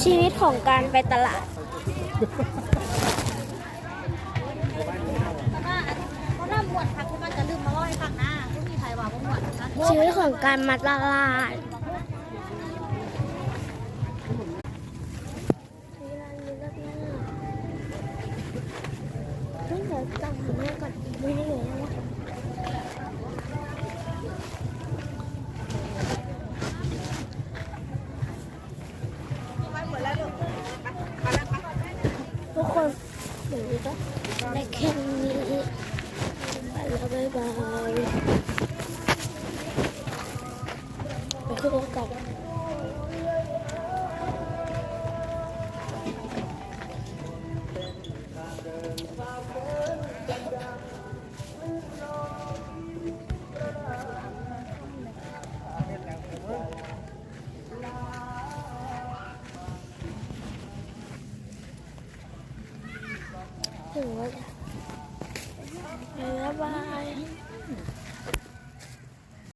ຊີວິດຂອງການໄປຕະຫຼາດ. ຊີວິດຂອງການມາຕະຫຼາດ. ທຸກຄົນ ໄດ້ແຄ່ນີ້ ໄປແລ້ວ ບາຍບາຍ ໄປຄືກັນ. ເຖິງແລ້ວ ບາຍບາຍ.